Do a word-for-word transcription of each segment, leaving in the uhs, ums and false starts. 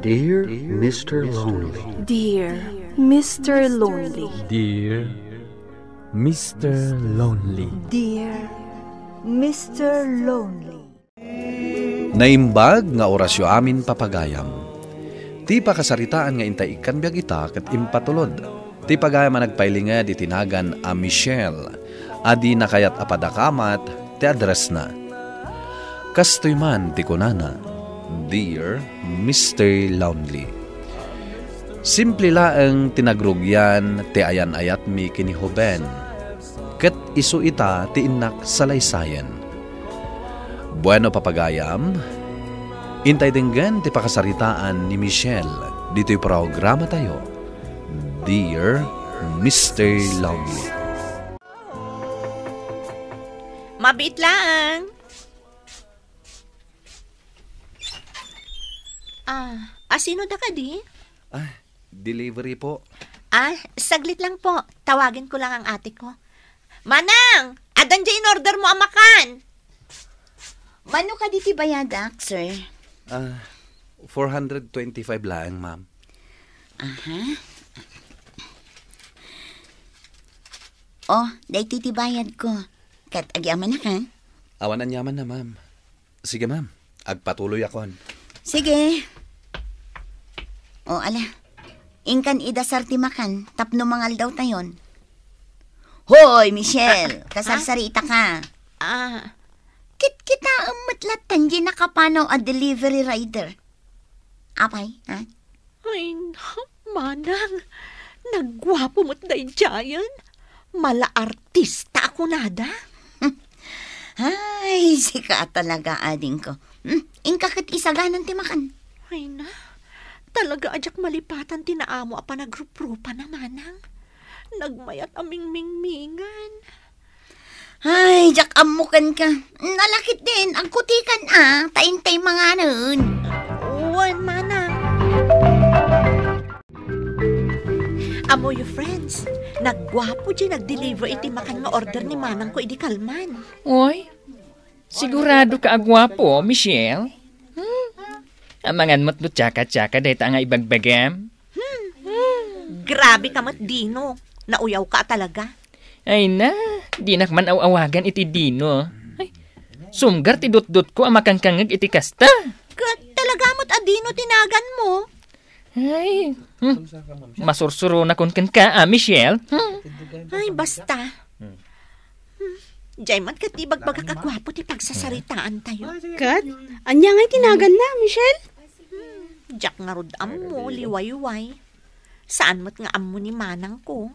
Dear Mister Lonely. Dear Mister Lonely. Dear Mister Lonely. Dear Mister Lonely. Naimbag nga orasyo amin, papagayam. Ti pakasaritaan nga intay ikkan biag ita ket impatulod ti pagayam a nagpailinged iti nagan a Michelle a dina kayat a padakamat ti addressna. Kastoy man ti kunana, "Dear Mister Lonely, simple laeng ti nagrugian ti ayan-ayatmi ken ni Joven, ket isu ita ti innak salaysayen." Bueno, papagayam, intay denggen ti pakasaritaan ni Michelle ditoy programatayo, Dear Mister Lonely. Mabiit laeng. Ah, asino da kadi? Ah, delivery po. Ah, saglit lang po. Tawagin ko lang ang ate ko. Manang, addan diay in-order mo a makan. Mano kadi ti bayadak, sir? Ah, four hundred twenty-five laeng, ma'am. Aha. Oh, daytoy ti bayad ko. Ket agyamanak, ha? Awan aniamanna, ma'am. Sige, ma'am. Agpatuloyakon. Sige. O, ala. Inkan idasar ti makan tapno mangaldawtayon. Hoy, Michelle! Ah, ah. Kasarsaritak. Ah, kitkitaem met latta diay nakapanaw a delivery rider. Apay, ha? Ay, Manang, nagguapo met daydiayen. Mala artista a kunada. Ay, sika talaga, adingko. Hmm, inka ket isaganan ti makan. Ay na, talaga a diak malipatan ti naamo a panagruprupana, Manang. Nagmayat a mingmingmingan. Ay, diak ammo kenka. Nalakit din, agkutikan a, ta intay manganen. Wen, Manang. Ammoyo, friends, nagguapo diay nag-deliver iti makan nga order ni manangko idi kalman. Oy, sigurado ka a guapo, Michelle? Hmm? Amangan met no tsaka-tsaka dayta nga ibagbagam. Hmm. Grabe ka met, Dino. Nauyaw ka talaga. Ay na, dinak man aw-awagan iti Dino. Ay, sumgar ti dutdotko a makankangeg iti kasta. Ket talaga met a Dino ti naganmo? Ay, hmm. Masursuronakon kenka, a, Michelle. Hmm. Ay, basta. Hmm. Diay man ket ibagbagak a guapo ti pagsasaritaantayo. Ket, ania ngay ti naganna, Michelle? Hmm, diak ngarud ammo, liwayway. Saan met nga ammo ni manangko.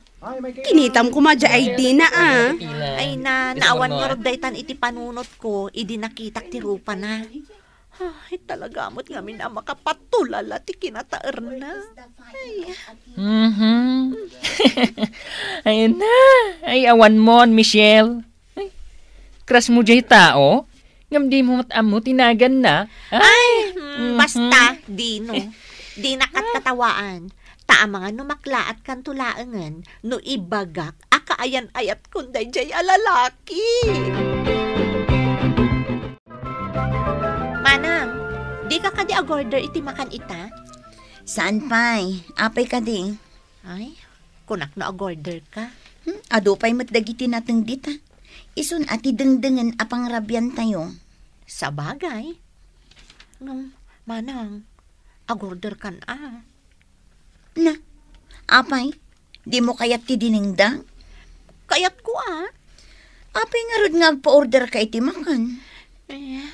Kinitam koma diay I D na, a. Ay na, naawan ngarud daytan iti panunotko idi nakitak ti rupana. Ay, talaga met ngamin a makapatulala ti kinataerna. Ay. Mhm. Ay na, ay awanmon, Michelle. Ay, crush mo diay tao? Ngem dimo met ammo ti naganna? Ay, mm, basta, Dino. Dinak katkatawaan. Ta amangan no maklaatkanto laengen no ibagak a kaayan-ayatkon daydiay a lalaki. Manang, dika kadi agorder iti makan ita? Saan pay? Apay kadi? Ay, kunak no agorder ka. Hmm, adu pay met dagiti nateng dita. Isun a ti dengdengen a pangrabiantayo. Sabagay. Ngem, Manang, agorder kan a. Na, apay, dimo kayat ti dinengdang? Kayatko a. Apay ngarud nga agpa-order ka iti makan? Eh,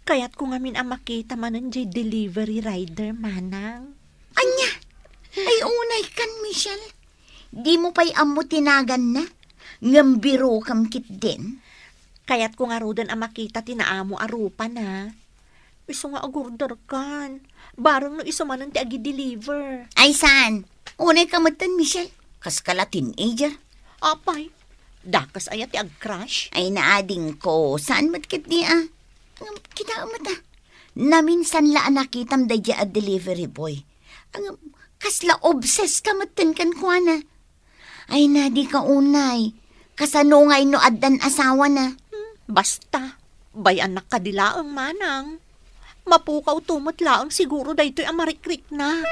kayatko ngamin a makita manen diay delivery rider, Manang. Ania? Ay, unay kan, Michelle. Dimo pay ammo ti naganna, ngem birokam ketdin. Kayatko ngaruden a makita ti naamo a rupana. Isu nga agorder kan. Bareng no isu manen ti agi-deliver. Ay, saan? Unay ka metten, Michelle. Kaska la teenager. Apay, dakes aya ti ag-crush? Ay, naadingko. Saan met ketdi a? Ngem, kitaem met a. Naminsan la a nakitam daydiay a delivery boy. Ngem, kasla obsessed ka metten kenkuana. Ay na, dika unay. Kasano ngay no addan asawana? Hmm, basta. Bay-annak kadi laeng, Manang. Mapukawto met laeng siguro daytoy a marikriknak.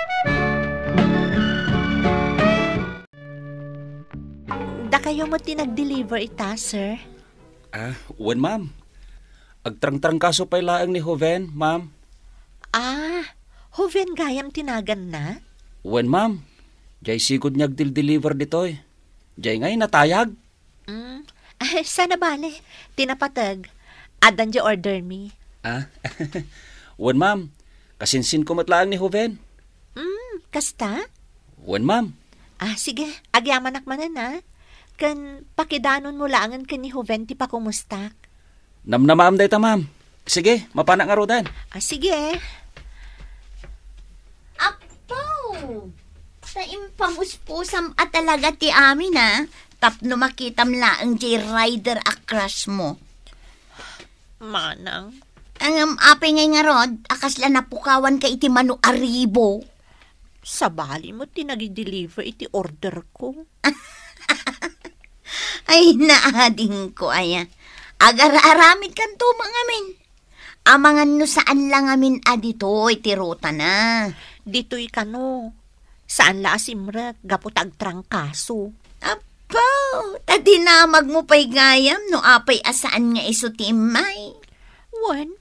Dakayo met ti nag-deliver ita, sir? Ah, wen, ma'am. Agtrangtrangkaso pay laeng ni Joven, ma'am. Ah, Joven gayam ti naganna? Wen, ma'am. Diay sigud nga agdil-deliver ditoy. Diay ngay natayag. Mm. Ay, saan a bale. Ti napateg. Addan diay order mi. Ah? Wen, ma'am. Kasinsinko met laeng ni Joven. Mm, kasta? Wen, ma'am. Ah, sige. Agyamanak manen, ah. Ken pakidanonmo laengen ken ni Joven ti pakumustak. Namnamaam dayta, ma'am. Sige, mapanak ngaruden. Ah, sige. Apo! Ta impamuspusam a talaga ti amin, a. Tapno makitam laeng diay rider a crush mo. Manang. Ngem apay ngay ngarud a kasla napukawanka iti mano a ribo? Sabali met ti nagi-deliver iti order ko. Ay, naadingko aya. Agar-aramidkanto met ngamin. Amangan no saan la ngamin a ditoy ti rutana. Ditoy kano. Saan la a simrek gapu ta agtrangkaso. Apo, ta dinamagmo pay gayam no apay a saan nga isu ti immay. Wen,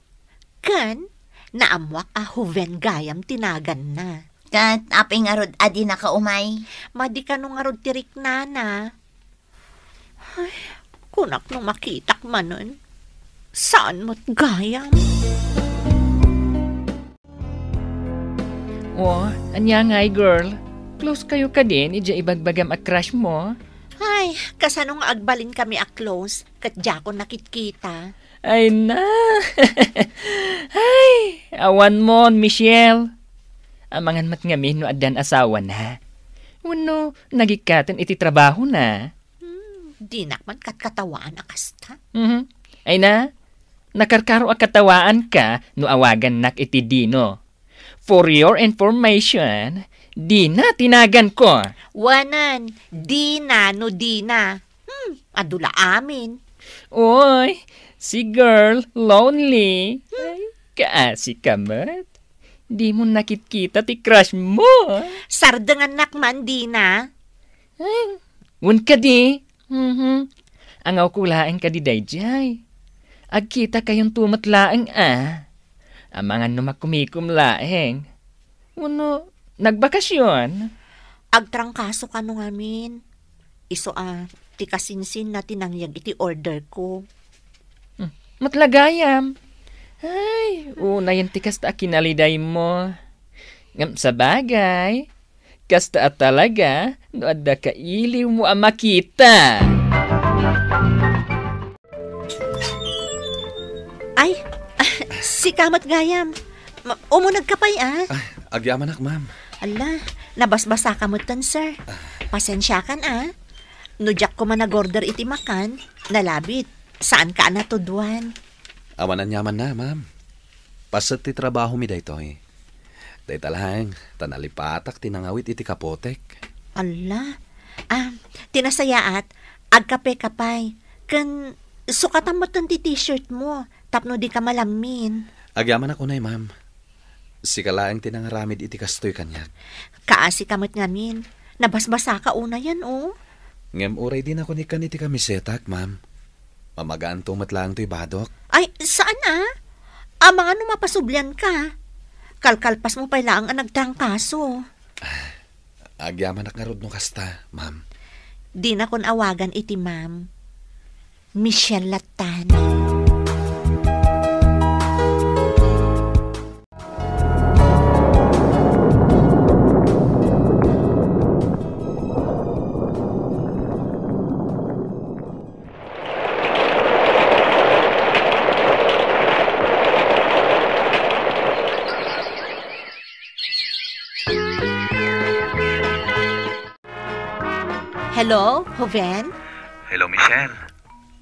ken, naammuak a Joven gayam ti naganna. Ket apay ngarud a dinaka umay? Madi kano ngarud ti riknana. Ay, kunak no makitak manen. Saan met gayam? O, ania ngay, girl? Close kayo kadin idiay ibagbagam a crush mo? Ay, kasano nga agbalinkami a close, ket diakon nakitkita? Ay na! Ay, awan mon, Michelle. Amangan met ngamin no addan asawana. Wenno, nagikkaten iti trabahona. Hmm, dinak man katkatawaan a kasta. Mhm. Ay na, nakarkaro a katawaanka no awagannak iti Dino. For your information, Dina ti naganko. Wanan, Dina no Dina. Hmm, adu la amin. Oy, si girl, lonely. Hmm. Ay, kaasi ka met. Di mo nakitkita ti crush mo. Sardengannak man, Dina. Ay, wen kadi. Mhm. Angawko laeng kadi daydiay. Agkita kayonto met laeng a. Amangan no makumikom laeng. Wenno, nagbakasyon? Agtrangkaso kano ngamin. Isu a, ti kasinsinna ti nangyeg iti order ko. Hmm, met la gayam. Ay, unayen ti kasta a kinaliday mo. Ngem sabagay, kasta a talaga no adda kailiw mo a makita. Ay, sika met gayam. Ma-, umuneg ka pay, a? Ay, agyamanak, ma'am. Ala, nabasbasa ka metten, sir. Pasensiakan, a. No diak koma nag-order iti makan, nalabit. Saanka a natuduan. Awan aniamanna, ma'am. Paset ti trabahomi daytoy. Dayta laeng, ta nalipatak ti nangawit iti kapotek. Ala. Ah, ti nasayaat, agkapeka pay. Ken sukatam metten ti t-shirt mo, tapno dika malammin. Agyamanak unay, ma'am. Sika laeng ti nangaramid iti kastoy kaniak. Kaasika met ngamin. Nabasbasaka unayen, o. Ngem uray dinakon ikkan iti kamisetak, ma'am. Mamagaanto met laeng toy badok. Ay, saan a? Amangan no mapasublianka. Kalkalpasmo pay laeng a nagtrangkaso. Agyamanak ngarud no kasta, ma'am. Dinakon awagan iti ma'am. Michelle lattan. Hello, Joven? Hello, Michelle.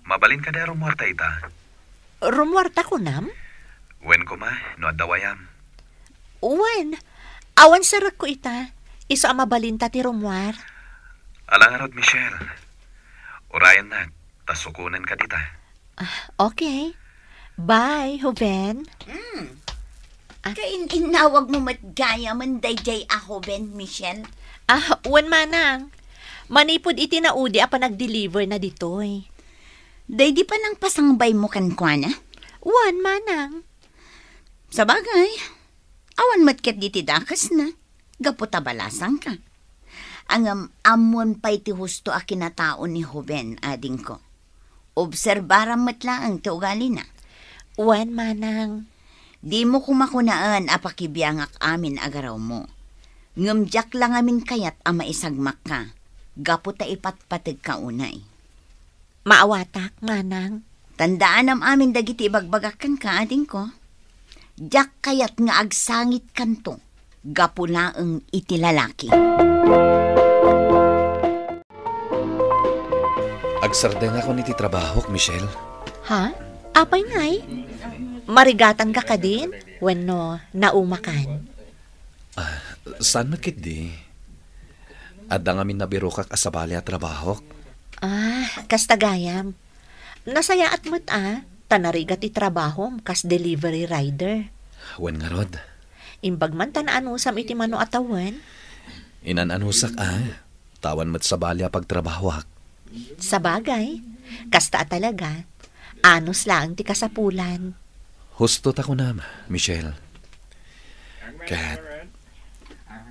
Mabalin kadi a rumuarta ita? Rumuarta kunam? Wen koma, no adda wayam. Wen, awan serrekko ita. Isu a mabalinta ti rumuar. Ala ngarud, Michelle. Urayennak, ta sukonen ka dita. Ah, okay. Bye, Joven. Mm. Ah. Kain-innawag mo met gayam daydiay a hoben, Michelle? Ah, wen, manang. Manipud iti naudi a panagdeliver na ditoy. Daydi panangpasangbay mo kenkuana? Wen, manang. Sabagay, awan met ketdi ti dakesna, gapu ta balasangka. Ngem ammoem pay ti husto a kinatao ni hoben, adingko. Obserbaram met laeng ti ugalina. Wen, manang. Dimo koma kunaen a pakibiangak amin a garawmo. Ngem diak la ngamin kayat a maisagmakka, gapu ta ipatpategka unay. Maawatak, manang. Tandaanam amin dagiti ibagbagak kenka, adingko. Diak kayat nga agsangitkanto gapu laeng iti lalaki. Agsardengakon iti trabahok, Michelle. Ha? Apay ngay? Marigatanka kadin? Wenno naumakan? Ah, saan met ketdi? Adda ngamin nabirokak a sabali a trabahok. Ah, kasta gayam. Nasayaat met a, ta narigat ti trabahom kas delivery rider. Wen ngarud. Imbag man ta naanusam iti mano a tawen. Inan-anusak a, ta awan met sabali a pagtrabahoak. Sabagay, kasta a talaga, anus laeng ti kasapulan. Husto ta kunam, Michelle. Ket,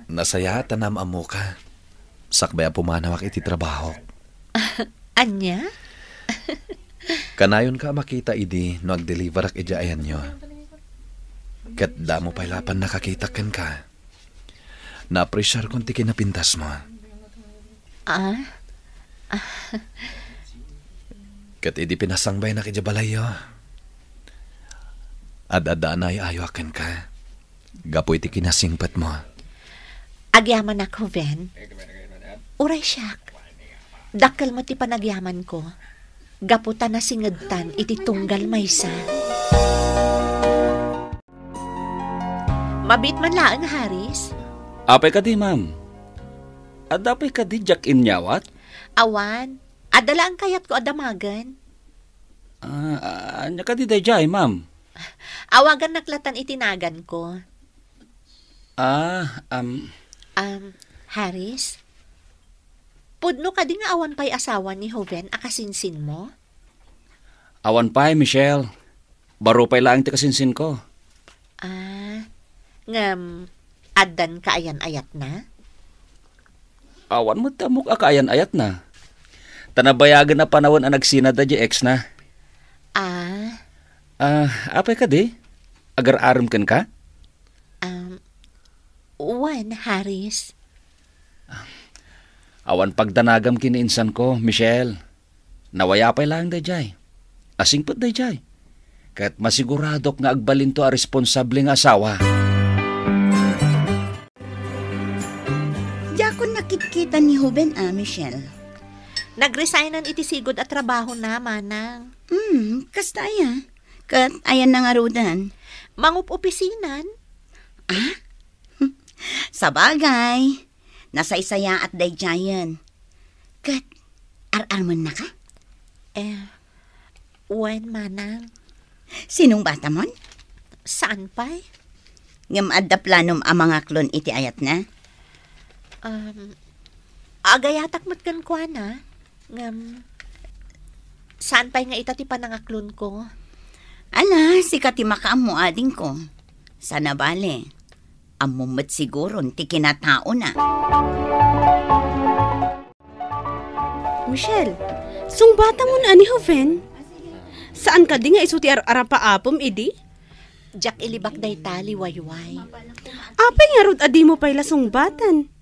nasayaat a naam-ammoka, sakbay a pumanawak iti trabahok. Ania? Kanayonka a makita idi no agdeliverak idiay ayanyo. Ket damo pay la pannakakitak kenka. Naapresiarkon ti kinapintasmo. Ah? Ket idi pinasangbaynak idiay balayyo, ad-adda a naayo-ayoak kenka gapu iti kinasingpetmo. Agyamanak, Joven. Uray siak. Dakkel met ti panagyamanko gapu ta nasingedtan iti tunggal maysa. Mabiit man laeng, Haris. Apay kadi, ma'am? Adda pay kadi diak inyawat? Awan. Adda laeng kayatko a damagen. Ah, ania kadi daydiay, ma'am? Awagannak latan iti naganko. Ah, um. Um, Haris, pudno kadi nga awan pay asawa ni Joven a kasinsinmo? Awan pay, Michelle. Baro pay laeng ti kasinsinko. Ah, ngem addan kaayan-ayatna? Awan met ti ammok a kaayan-ayatna. Ta nabayagen a panawen a nagsina daydiay ex-na. Ah. Ah, apay kadi? Agar-arem kenka? Um, wen, Haris. Awan pagdanagam ken ni insanko, Michelle. Nawaya pay laeng daydiay. Asingpet daydiay. Ket masiguradok nga agbalinto a responsable nga asawa. Diakon nakitkita ni Joven a, Michelle. Nagresignan iti sigud a trabahona, manang. Hmm, kasta aya? Ket ayanna ngaruden? Mangup-opisinan. Ah? Sabagay, nasaysayaat daydiayen. Ket ar-armennaka? Eh, wen, manang. Sinungbatamon? Saan pay? Ngem adda planom a mangaklon iti ayatna? Um, agayatak met kenkuana. Ngem, saan pay nga ita ti panangaklonko? Ala, sika ti makaammo, adingko. Sana bale, ammom met siguron ti kinataona. Michelle, sungbatamon a ni Joven? Saan kadi nga isu ti ar-arapaapem idi? Diak ilibak dayta, Liwayway. Apay ngarud a dimo pay la sungbatan?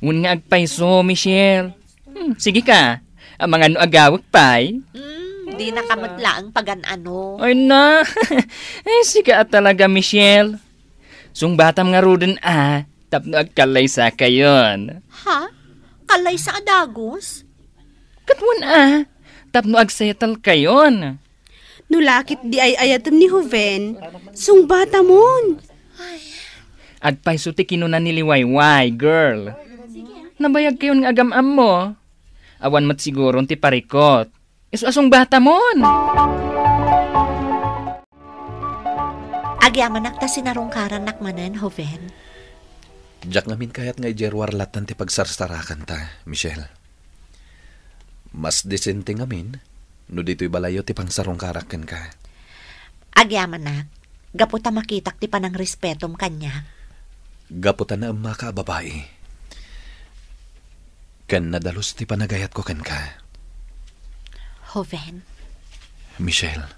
Wen nga agpayso, Michelle. Hmm, sige ka. Amangan no agawek pay. Hmm, dinaka met laeng pagan-ano. Ay na. Ay, sika a talaga, Michelle. Sungbatam ngaruden a, tapno agkallaysakayon. Ha? Kallaysa a dagus? Ket wen a, tapno agsettlekayon. No la ketdi ay-ayatem ni Joven, sungbatamon. Agpayso ti kinuna ni Liwayway, girl. Nabayagkayon nga agam-ammo. Awan met siguron ti parikot. Isu a sungbatamon. Agyamanak ta sinarungkarannak manen, Joven. Diak ngamin kayat nga idiay ruar lattan ti pagsarsarakanta, Michelle. Mas disente ngamin no ditoy balayyo ti pangsarungkarak kenka. Agyamanak, gapu ta makitak ti panangrespetom kaniak. Gapu ta naemmaka a babai. Ken nadalus ti panagayatko kenka. Joven. Michelle,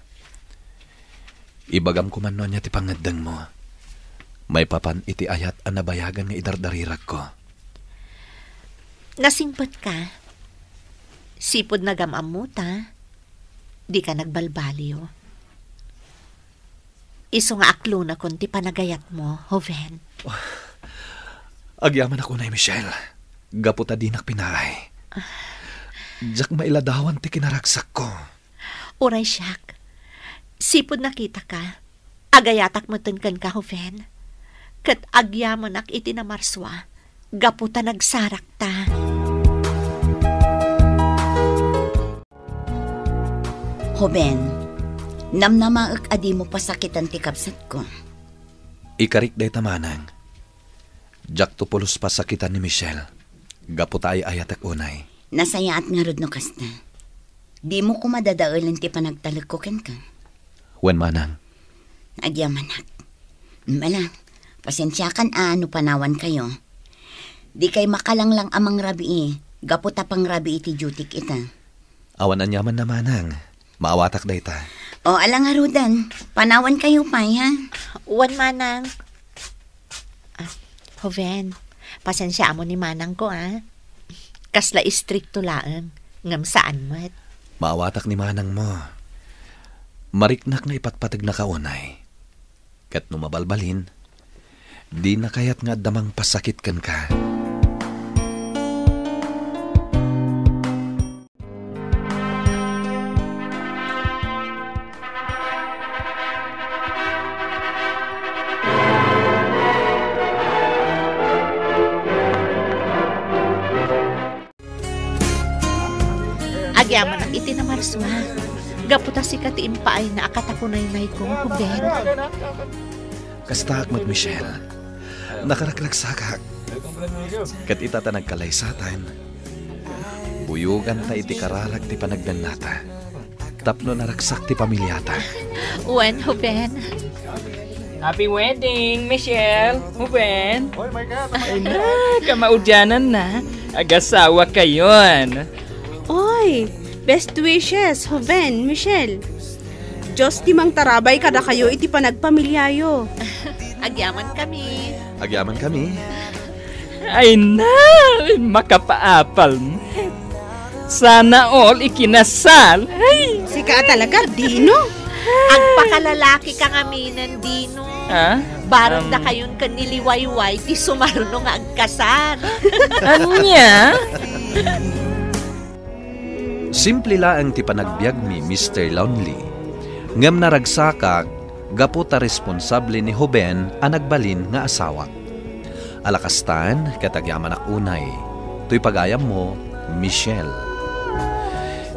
ibagam koman no ania ti pangngeddengmo maipapan iti ayat a nabayagan nga idardariragko. Nasingpetka. Sipud nagam-ammo ta, dika nagbalbaliw. Isu nga aklonakon ti panagayatmo, Joven. Agyamanak unay, Michelle. Gapu ta dinak pinaay. Diak mailadawan ti kinaragsakko. Uray siak. Sipud nakitaka, agayatak metten kenka, Joven. Ket agyamanak iti namarsua, gapu ta nagsarakta. Joven, namnamaek a dimo pasakitan ti kabsatko. Ikarik dayta, manang. Diakto pulos pasakitan ni Michelle. Gapu ta ay-ayatek unay. Nasayaat ngarud no kasta. Dimo koma dadaelen ti panagtalekko kenka. Wen, manang. Agyamanak. Ala, pasensiakan a no panawankayo. Dikay makalanglang a mangrabii, gapu ta pangrabii ti dutyk ita. Awan aniamanna, manang. Maawatak dayta. O, ala ngaruden. Panawankayo pay, ha? Wen, manang. Ah, Joven, pasensiaam ni manangko, ah. Kasla istrikto laeng, ngem saan met. Maawatak ni manangmo. Mariknak nga ipatpategnaka unay. Ket no mabalbalin, dina kayat nga adda mangpasakit kenka. Agyamanak iti namarsua. Gapu ta sika ti impaayna a katakunaynayko, Joven. Kastaak met, Michelle. Nakaragragsakak. Ket ita ta nagkalaysatan, buyoganta iti kararag ti panagbennata tapno naragsak ti pamiliata. Wen, Joven. Happy wedding, Michelle, Joven. Ay na, kamaudiananna. Agasawa kayon. Oy, best wishes, Joven, Michelle. Dios ti mangtarabay kadakayo iti panagpamiliayo. Agyamankami. Agyamankami. Ay na, makapaapal met. Sana all ikinasal. Ay. Sika talaga, Dino. Agpakalalakika ngaminen, Dino. Ah? Bareng Um. dakayon ken ni Liwayway ti sumarno nga agkasar. Ania? Simple laeng ti panagbiagmi, Mister Lonely. Ngem naragsakak gapu ta responsable ni Joven a nagbalin nga asawak. Ala kastan, ket agyamanak unay. Toy pagayammo, Michelle.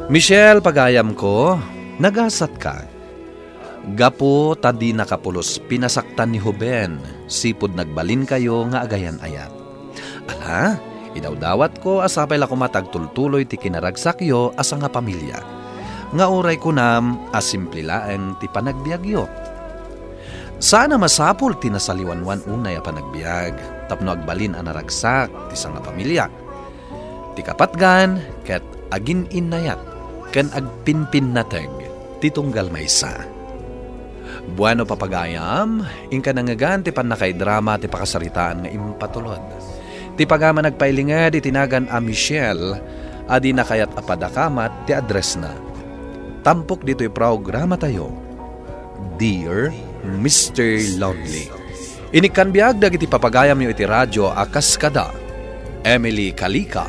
Michelle, pagayamko, nagasatka. Gapu ta dinaka pulos pinasaktan ni Joven, sipud nagbalinkayo nga agayan-ayat. Ala, idawdawatko a sapay la koma ta agtultuloy ti kinaragsakyo a sangapamilia. Nga uray kunam a simple laeng ti panagbiagyo. Saan a masapul ti nasaliwanwan unay a panagbiag tapno agbalin a naragsak ti sangapamilia. Ti kapatgan ket agin-innayat ken agpinpinnateg ti tunggal maysa. Bueno, papagayam, inka nangngegan ti pannakaidrama ti pakasaritaan nga impatulod. Ti pagayam a nagpailinged iti nagan a Michelle a dina kayat a padakamat ti addressna. Tampok ditoy programatayo, Dear Mister Lonely. Inikkan biag dagiti papagayamyo iti radio a kas kada Emily Calica,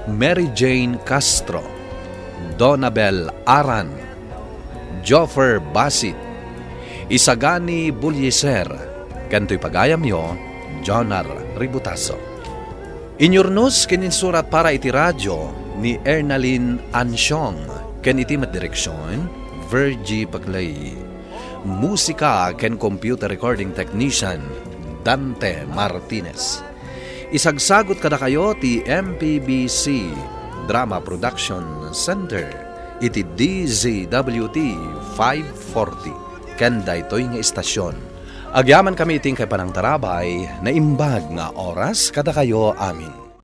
Mary Jane Castro, Donabel Aran, Joffer Basit, Isagani Bulliser, ken toy pagayamyo, Jonar Ributaso. Inyurnos ken insurat para iti radio ni Ernalyn Ansiong, ken iti met direksion, Virgie Paclay. Musika ken computer recording technician, Dante Martinez. Isagsagut kadakayo ti M P B C Drama Production Center iti D Z W T five forty ken daytoy nga istasyon. Agyamankami iti inkay panangtarabay, naimbag nga oras kadakayo amin.